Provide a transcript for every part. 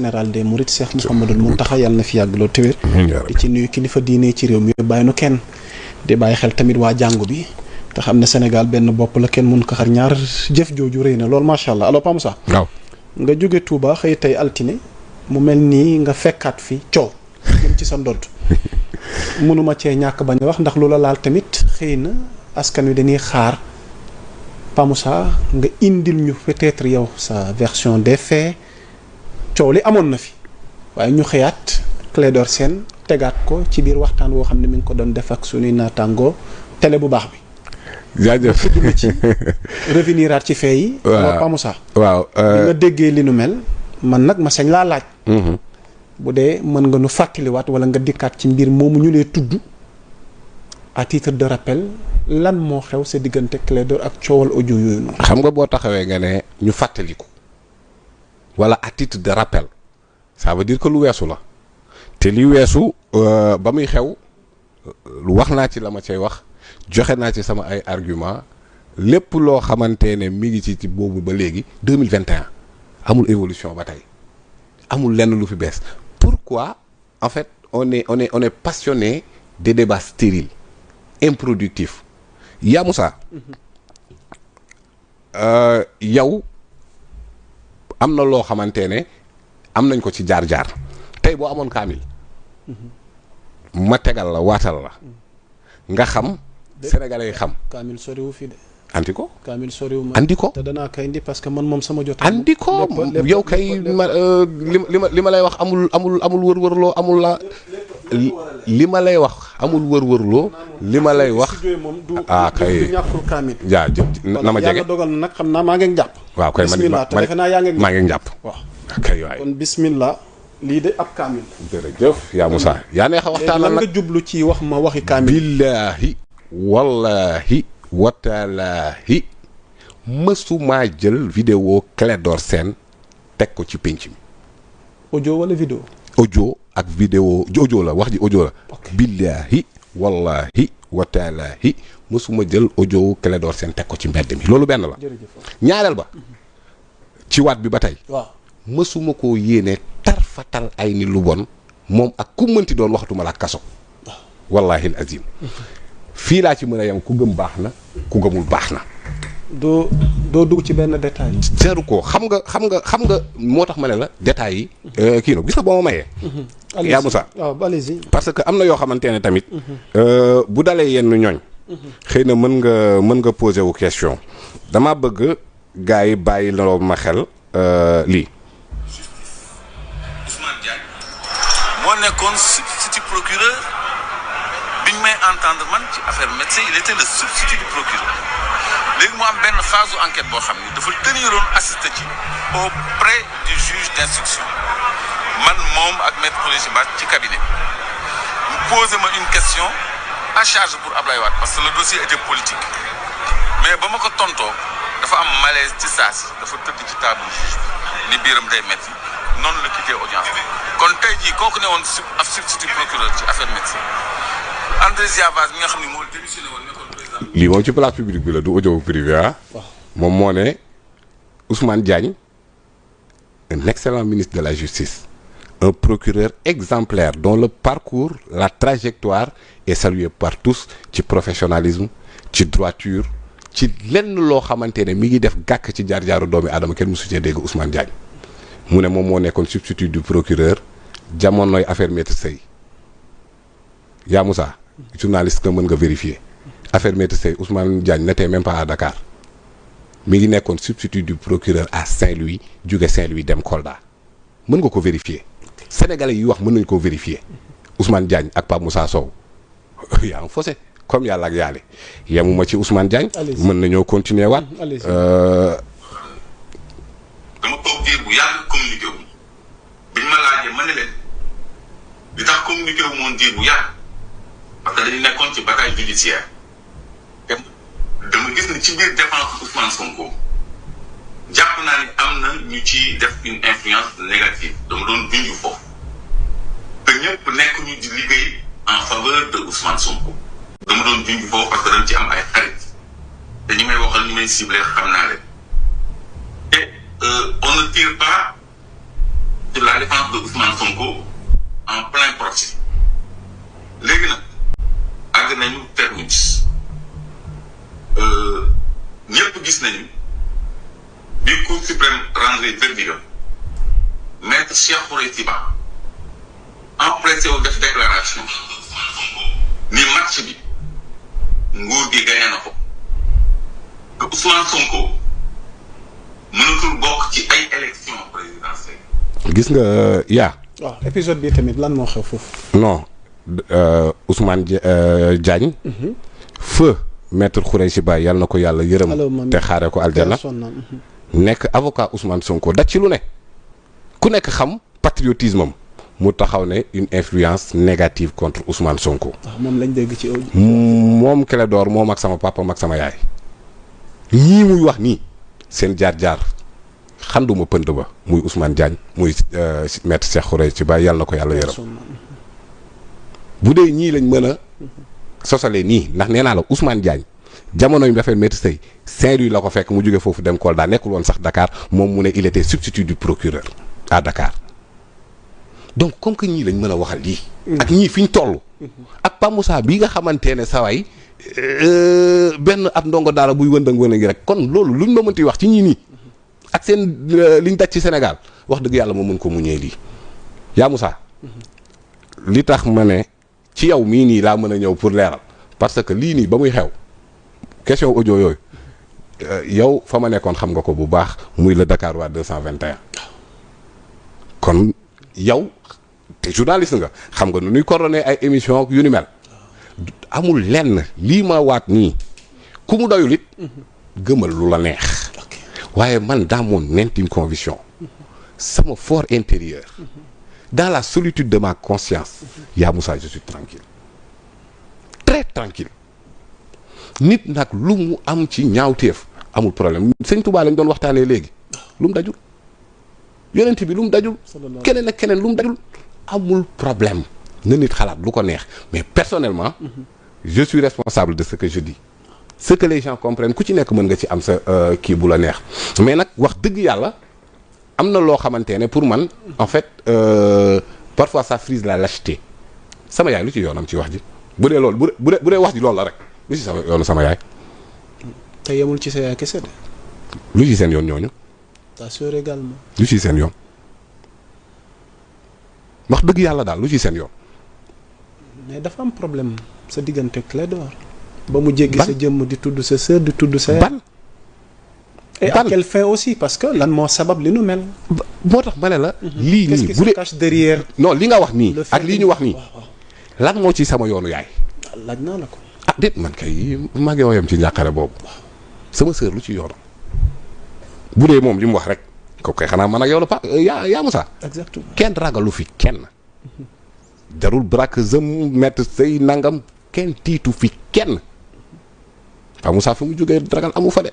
général des Mourides Cheikh Mouhamadul Mountakha yàlla na fi yàgg loolu téwér di ci nuyu kilifa diine ci réew mi bàyyi nu kenn di bàyyi xel tamit waa jàngu bi te xam ne Sénégal benn bopp la kenn mun ko xar ñaar jëf jooju rëy na loolu macha allah allo Pa Moussa waaw nga jóge Touba xëy tey altine mu mel nii nga fekkaat fi coow jëm ci sa ndodd mënuma cee ñàkk bañ a wax ndax lu la laal tamit xëy na askan wi dañuy xaar Pa Moussa nga indil ñu peut-être yow sa version des faits coow li amoon na fi waaye ñu xëyaat Clédor Sène tegaat ko ci biir waxtaan woo xam ne mi ngi ko doon def ak suñuy naataangoo télé bu baax bi. jaajëf tudd ci reveniraat ci fee yi. waaw Pa Moussa. waaw bi nga déggee li nu mel man nag ma sañ laa laaj. bu dee mën nga nu fàttaliwaat wala nga dikkaat ci mbir moomu ñu lay tudd à titre de rappel lan moo xew sa diggante Clédor ak coowal audio yooyu noonu. xam nga boo taxawee nga ne ñu fàttaliku wala à titre de rappel ça veut dire que lu weesu la te li weesu ba muy xew wax naa ci la ma cay wax joxe naa ci sama ay argument lépp loo xamante ne mi ngi ci boobu ba léegi 2021 amul évolution ba tey amul lenn lu fi bees pourquoi en fait on est passionné des débats stériles improductifs yaa Moussa yow am na loo xamante ne am nañ ko ci jaar-jaar tey boo amoon kaamil ma tegal la waatal la nga xam sénégalais yi xam kaamil soriwu fi de. andi ko kaamil soriwu ma andi ko te danaa kay indi parce que man moom sama jot. andi ko yow kay li ma lay wax amul wër-wërloo amul la li ma lay wax amul wër-wërloo li ma lay wax kay du ñàkkul kaamil. jaa na ma jege yàlla dogal na nag xam naa maa ngi jàpp. waaw kay bismillah te defe naa yaa ngi maa ngi jàpp. waaw kay waay kon bismillah lii de ab kaamil. jërëjëf yaa Moussa yaa neex a waxtaanal nag nga jublu ci wax ma waxi kaamil. billaahi wallaahi wataalaahi mësumaa jël vidéo Clédor Sène teg ko ci pénc mi. audio wala vidéo. audio ak vidéo audio la wax ji audio la. billaahi wallaahi wataalaahi mësuma jël audio Clédor Sène teg ko ci mbedd mi loolu benn la. ñaareel ba ci waat bi ba tey. waaw mësuma koo yéene tarfatal ay ni lu bon moom ak ku mënti doon waxatuma la kaso. wallaahi al azim fii laa ci mën a yem ku gëm baax na ku gëmul baax na. doo dugg ci benn détail. seeru ko xam nga moo tax ma ne la détails yi. kii na gis nga boo ma mayee. yaa Moussa waaw allez-y. parce que am na yoo xamante ne tamit. bu dalee yenn ñooñ. xëy na mën nga poser wu question. dama bëgg gars yi bàyyi loo ma xel lii. Ousmane Diagne moo nekkoon substitut procureur bi ñu may entendre man ci affaire médecin il était le substitut du procureur léegi mu am benn phase enquête boo xam ni dafa teniroon assisté ci auprès du juge d'instruction man moom ak maître Khoureyssi Ba ci cabinet mu posé ma une question à charge pour Ablaye Wade parce que le dossier était politique mais ba ma ko tontoo dafa am malaise ci saa si dafa tëdd ci table juge bi ni biiram day metti noonu la quitté audience bi kon tey jii kooku ne woon ab substitut procureur ci affaire médecine André Ziavaz mi nga xam ne moo démissionné woon nekkoon président. lii moom ci place publique bi la du audio privé moom moo ne Ousmane Diagne un excellent ministre de la justice un procureur exemplaire dont le parcours la trajectoire est saluée par tous ci professionnalisme ci droiture ci lenn loo xamante ne mi ngi def gàkk ci jaar-jaaru doomi aadama kenn mësu cee dégg Ousmane Diagne mu ne moom moo nekkoon substitut du procureur jamonoy affaire Maître Sèye yaa Moussa journaliste nga mën nga vérifier affaire Maître Sèye Ousmane Diagne n'était même pas à Dakar mi ngi nekkoon substitut du procureur à Saint-Louis jóge Saint-Louis dem Kolda mën nga ko vérifier sénégalais yi wax mën nañ koo vérifier Ousmane Diagne ak Pape Moussa Sow yaa ngi faussé comme yàlla ak yàlla yemuma ci Ousmane Diagne mën nañoo continuer waat dama toog diir bu yàgg communiqué wu biñ ma laajee ma ne leen li tax communiqué wu moon diir bu yàgg parce que dañu nekkoon ci bataille judiciaire te dama gis ne ci biir défense Ousmane Sonko jàpp naa ni am na ñu ci def une influence négative dama doon junj foofu te ñëpp nekk ñu di liggéey en faveur de Ousmane Sonko dama doon junj foofu parce que dañ ci am ay xarit te ñi may waxal ñu may ciblé xam naa leen. On ne tire pas de sur la défense de Ousmane Sonko en plein procès léegi nag àgg nañu terminus ñëpp gis nañu bi Cour suprême rendre verdict maître Cheikh Khoureyssi Ba empressé wu def déclaration ni match bi nguur gi gagné na ko que Ousmane Sonko mënatul bokk ci ay élections présidentielles. gis nga yaa. waaw épisode bi tamit lan moo xew foofu. non Ousmane Diagne. feu maître Khoureyssi Ba yàlla na ko yàlla yërëm. te xaaree ko aljana. nekk avocat Ousmane Sonko daj ci lu ne. ku nekk xam patriotisme am mu taxaw ne une influence négative contre Ousmane Sonko. moom lañ dégg ci moom Clédor moom ak sama papa ak sama yaay. ñii muy wax nii seen jaar-jaar xanduma pënd ba muy Ousmane Diagne muy maître Cheikh Khoureyssi Ba yàlla na ko yàlla yërëm. bu dee ñii lañ mën a sosalee nii ndax nee naa la Ousmane Diagne jamono yi mu defee maître sëy Saint-Louis la ko fekk mu jóge foofu dem Kolda nekkul woon sax Dakar moom mu ne il était substitut du procureur à Dakar donc comme que ñii lañ mën a waxal lii. ak ñii fi ñu toll. ak Pa Moussa bii nga xamante ne saway benn ab ndongo daara buy wëndëng rek kon loolu luñ ma mënti wax ci ñii nii ak seen liñ daj ci Sénégal wax dëgg yàlla ma mën ko muñee lii yaa Moussa li tax ma ne ci yow mii nii laa mën a ñëw pour leeral parce que lii nii ba muy xew question audio yooyu yow fa ma nekkoon xam nga ko bu baax muy le Dakar waa 221 kon yow te journaliste nga xam nga nu ñuy coordonné ay émission yu ni mel amul lenn lii ma waat nii ku mu doyul it gëmal lu la neex waaye man dans mon intime conviction sama fort intérieur dans la solitude de ma conscience yaa Moussa je suis tranquille très tranquille nit nag lu mu am ci ñaawteef amul problème sëñ Touba lañ doon waxtaanee léegi lu mu dajul yonent bi lu mu dajul keneen ak keneen lu mu dajul amul problème na nit xalaat lu ko neex mais personnellement je suis responsable de ce que je dis ce que les gens comprennent ku ci nekk mën nga ci am sa kii bu la neex mais nag wax dëgg yàlla am na loo xamante ne pour man en fait parfois ça frise la lâcheté sama yaay lu ci yoonam ci wax ji bu dee loolu bu dee wax ji loolu la rek lu ci sama yoonu sama yaay. te yemul ci sa yaay kese de. lu ci seen yoon ñooñu. ta sœur également. lu ci seen yoon wax dëgg yàlla daal lu ci seen yoon. mais dafa am problème sa diggante Clédor. ba mu jéggi sa jëmm di tudd sa sœur di tudd sa yaay. et à quelle fin aussi parce que lan moo sabab li nu mel. moo tax ma ne la. lii nii bu dee cache derrière. non li nga wax nii ak lii ñu wax nii. lan moo ci sama yoonu yaay. laaj naa la ko. ah déet man kay maa ngi woyam ci njàqare boobu sama sœur lu ci yoonam bu dee moom li mu wax rek ko koy xanaa man ak yow la pa yaa Moussa. exactement kenn ragalu fi kenn. jarul braquezam mettre say nangam kenn tiitu fi kenn Pa Moussa fi mu jógee ragal amu fa de.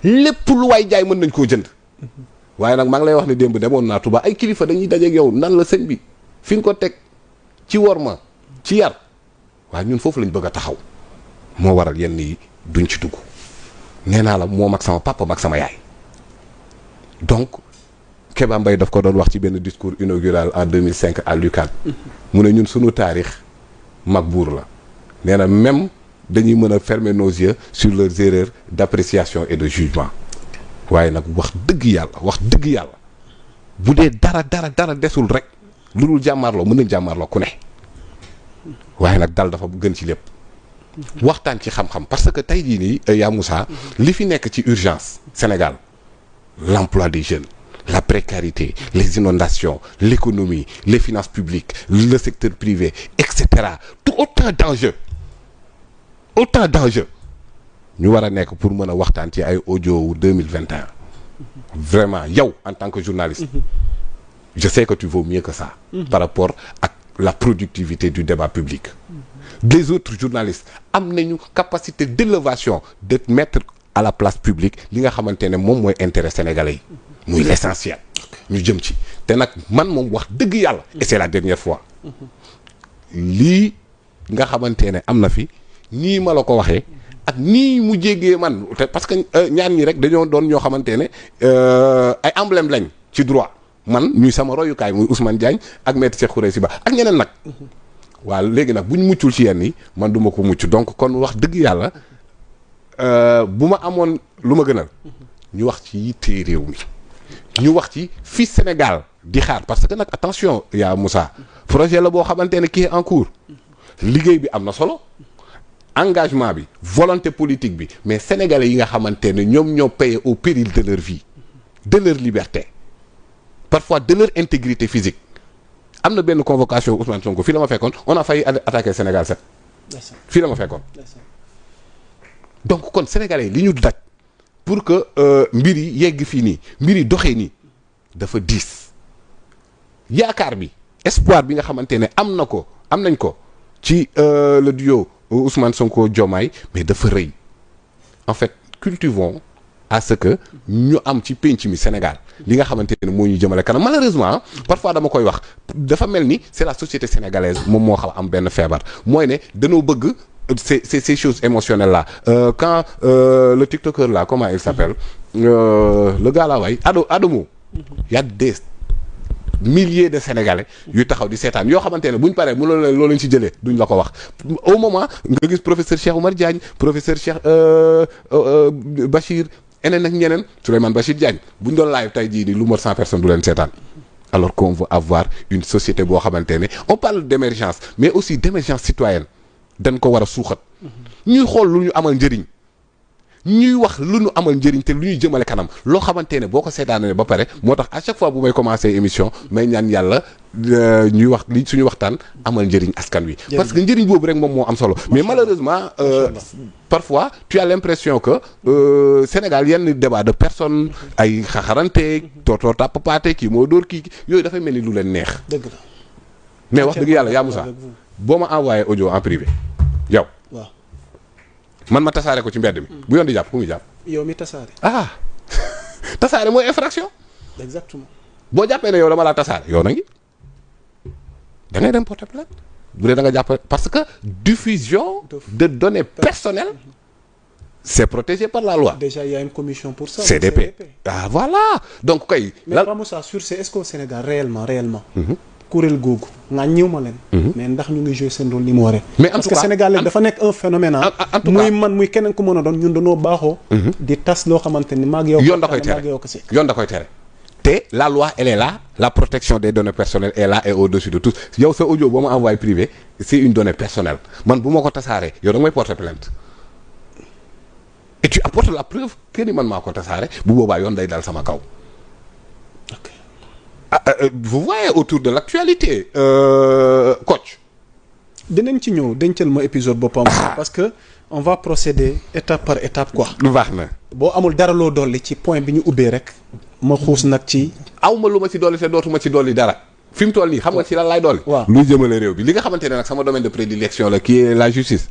lépp lu waay jaay mën nañ koo jënd waaye nag maa ngi lay wax ne démb demoon naa Touba ay kilifa dañuy dajeeg yow nan la sëñ bi fi nga ko teg ci worma ci yar waaye ñun foofu lañ bëgg a taxaw moo waral yenn yi duñ ci dugg nee naa la moom ak sama papa ak sama yaay donc Kéba Mbaye daf ko doon wax ci benn discours inaugural en 2005 à l'UCAD mu ne ñun sunu taarix mag buur la nee na même dañuy mën a fermer nos yeux sur leurs erreurs d'appréciation et de jugement waaye nag wax dëgg yàlla bu dee dara desul rek lu dul jàmmaarloo mën nañ jàmmaarloo ku ne waaye nag dal dafa gën ci lépp waxtaan ci xam-xam parce que tey jii nii yaa Moussa li fi nekk ci urgence Sénégal l'emploi des jeunes la précarité les inondations l'économie les finances publiques le secteur privé etc tout autant d'enjeux ñu war a nekk pour mën a waxtaan ci ay audio wu 2021 vraiment yow en tant que journaliste je sais que tu vaux mieux que ça par rapport ak la productivité du débat public les autres journalistes am nañu capacité d'élévation de mettre à la place publique li nga xamante ne moom mooy intérêt sénégalais yi muy l'essentiel ñu jëm ci te nag man moom wax dëgg yàlla et c'est la dernière fois lii nga xamante ne am na fi nii ma la ko waxee ak nii mu jéggee man te parce que ñaar ñi rek dañoo doon ñoo xamante ne ay emblème lañ ci droit man ñuy sama royukaay muy Ousmane Diagne ak maître Cheikh Khoureyssi Ba ak ñeneen nag. waaw léegi nag bu ñu muccul ci yenn yi man du ma ko mucc donc kon wax dëgg yàlla bu ma amoon lu ma gënal ñu wax ci yitte réew mi ñu wax ci fii Sénégal di xaar parce que nag attention yaa Moussa projet la boo xamante ne kii en cours liggéey bi am na solo engagement bi volonté politique bi mais sénégalais yi nga xamante ne ñoom ñoo payé au péril de leur vie de leur liberté parfois de leur intégrité physique am na benn convocation Ousmane Sonko fii la ma fekkoon on a failli attaquer Sénégal 7 fii la ma fekkoon donc kon sénégalais li ñu daj pour que mbir yi yegg fii nii mbir yi doxee nii dafa diis yaakaar bi espoir bi nga xamante ne am nañ ko ci le duo Ousmane Sonko Diomaye mais dafa rëy en fait cultivons à ce que ñu am ci penc mi Sénégal li nga xamante ne moo ñu jëmale kanam malheureusement parfois dama koy wax dafa mel ni c'est la société sénégalaise moom moo xam am benn feebar mooy ne dañoo bëgg ces choses émotionnelles là quand le tiktoker là comment il s'appelle le gars là waay Adamo y a des milliers de sénégalais yu taxaw di seetaan yoo xamante ne bu ñu paree mu loolu lañ ci jëlee duñ la ko wax au moment nga gis professeur Cheikh Oumar Diagne professeur Cheikh Bachir eneen ak ñeneen Souleymane Bachir Diagne bu ñu doon live tey jii di lu mot 100 personnes du leen seetaan alors qu'on veut avoir une société boo xamante ne on parle d'émergence mais aussi d'émergence citoyenne dañ ko war a suuxat ñuy xool lu ñu amal njëriñ ñuy wax lu ñu amal njëriñ te lu ñuy jëmale kanam loo xamante ne boo ko seetaanee ba pare moo tax à chaque fois bu may commencer émission may ñaan yàlla ñuy wax li suñu waxtaan amal njëriñ askan wi. parce que njëriñ boobu rek moom moo am solo. mais malheureusement parfois tu as l'impression que Sénégal yenn débat de personnes ay xaxarante tootoo tàppapaate kii moo dóor kii yooyu dafay mel ni lu leen neex. dëgg la mais wax dëgg yàlla yaa Moussa boo ma envoyé audio en privé yow. waaw man ma tasaare ko ci mbedd mi. bu yoon di jàpp ku muy jàpp. yow mi tasaare. tasaare mooy infraction. exactement. boo jàppee ne yow dama laa tasaare yow na ngi da ngay dem porter plainte bu dee da nga jàpp parce que diffusion de données personnelles c'est protégé par la loi. déjà il y a une commission pour ça. CDP voilà donc kay. mais pas Moussa sur ce est-ce qu'au Sénégal réellement. kuréel googu nga ñëw ma leen. mais ndax ñu ngi jouer seen rôle ni mu waree. mais en parce tout que cas Sénégal dafa nekk un phénomène muy man muy keneen ku mën a doon ñun dañoo baaxoo. di tas loo xamante ni maag yow. yoon da koy tere yoon da koy tere. te la loi elle est là la protection des données personnelles est là et au-dessus de tout yow sa audio boo ma envoyé privé c'est une donnée personnelle man bu ma ko tasaaree yow da nga may porter plainte et tu apportes la preuve que ni man maa ko tasaare bu boobaa yoon day dal sama kaw. Vous voyez autour de l'actualité coach. dinañ ci ñëw dencal ma épisode boppam. parce que on va procéder étape par étape quoi. lu baax na. boo amul dara loo dolli ci point bi ñu ubbee rek. ma xuus nag ci. aw ma lu ma ci dolli te dootuma ci dolli dara. fi mu toll nii xam nga ci lan laay dolli. waaw luy jëmale réew bi li nga xamante ne nag sama domaine de prédilection la qui est la justice.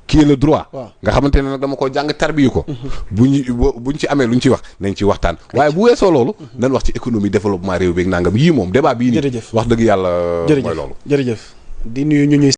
qui est le droit. nga xamante ne nag dama ko jàng tarbiyu ko. buñ ci amee luñ ci wax nañ ci waxtaan. waaye bu weesoo loolu. nañ wax ci économie développement réew beeg nangam yii moom débat bii nii. jërëjëf wax dëgg yàlla. mooy loolu jërëjëf di nuyu ñu ñuy